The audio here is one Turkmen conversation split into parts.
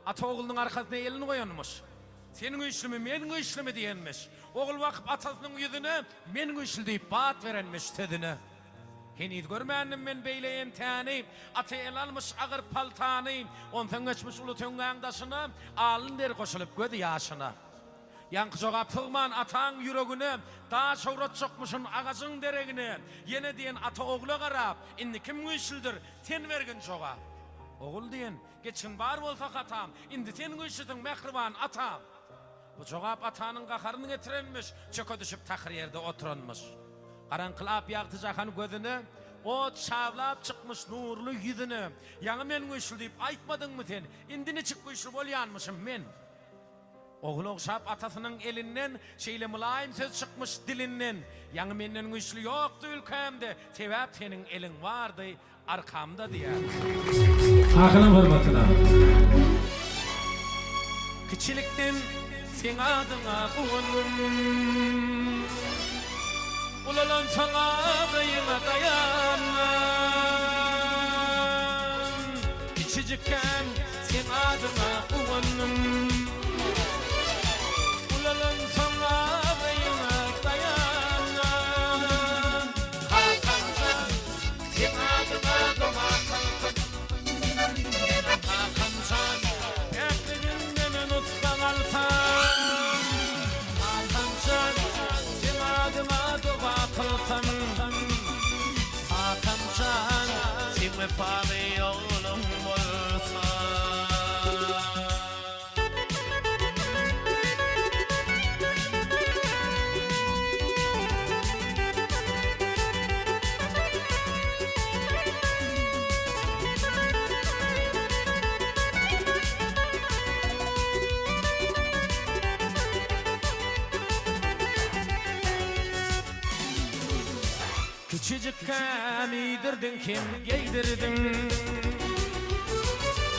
Ata oglunyň arkasyna elini goýanmyş. Sen güýçlümi, men güýçlümi diýenmiş. Ogul bakyp atasynyň ýüzüne, Men güýçli diýip bat berenmiş sözüne. Heniz görmändim men beýle entäni, Ata ele almyş agyr paltany, Onsoň geçmiş uly töňňäň daşyna, Alyn der goşulyp göz ýaşyna. Ýaňky jogap sygman ataň ýüregine, Daş owratjakmyşyn agajyň deregine. Ýene diýen ata ogla garap, Indi kim güýçlüdir, sen bergin jogap. Ogul diýen, Geçgin bar bolsa hatam, Indi sen güýçlüsiň, mähriban atam. Bu jogap atanyň gaharyny getirenmiş, Çöke düşüp takyr ýerde oturanmyş. Garaňkylap ýagty jahan gözüne, Ot şablap çykmyş nurly ýüzüne. Ýaňy men güýçli diýip aýtmadyňmy sen, Indi niçik güýçli bolýanmyşym men? Ogul ogşap atasynyň elinden, Şeýle mylaýym söz çykmyş dilinden, Ýaňy menden güýçli ýokdy ülkämde, Sebäp seniň eliň bardy arkamda diýýär. Kakynyň hormatyna. Kiçilikden seň adyňa guwandym. Ulalansoň abraýyňa daýandym. Kiçijikkäm seň adyňa guwandym. Ulalansoň abraýyňa daýandym. Kakamjan, seň adyňa doga kyldym. Kakamjan, päkligiňden nusga alsam. Kakamjan, seň adyňa doga kylsam. Kakamjan, seň wepaly ogluň bolsam. Kiçijikkäm iýdirdiň hem geýdirdiň.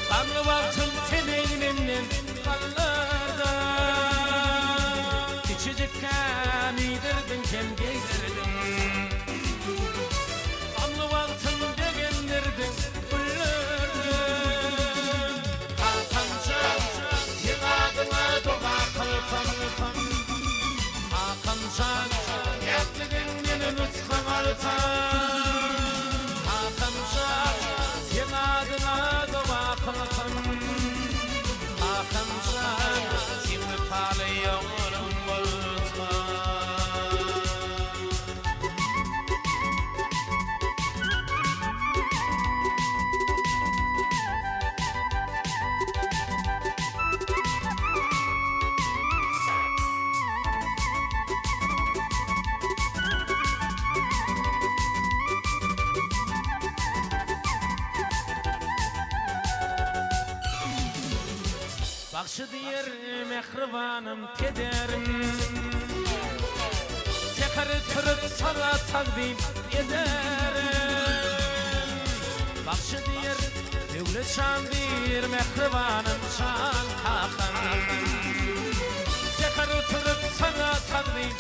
Gamly wagtym sen egnimden galdyrdyň. Kiçijikkäm iýdirdiň hem geýdirdiň. Gamly wagtym begendirdiň, güldürdiň. Kakam jan, seň adyňa doga kylsam. Kakam jan, päkligiňden nusga alsam. Kakam jan, seň adyňa doga kylsam. Kakam jan, seň wepaly ogluň bolsam. Bagşy diýer mähribanym pederim. Säher turup saňa tagzym ederim. Bagşy diýer Döwletjan diýr mähribanym jan kakam. Säher turup saňa tagzym.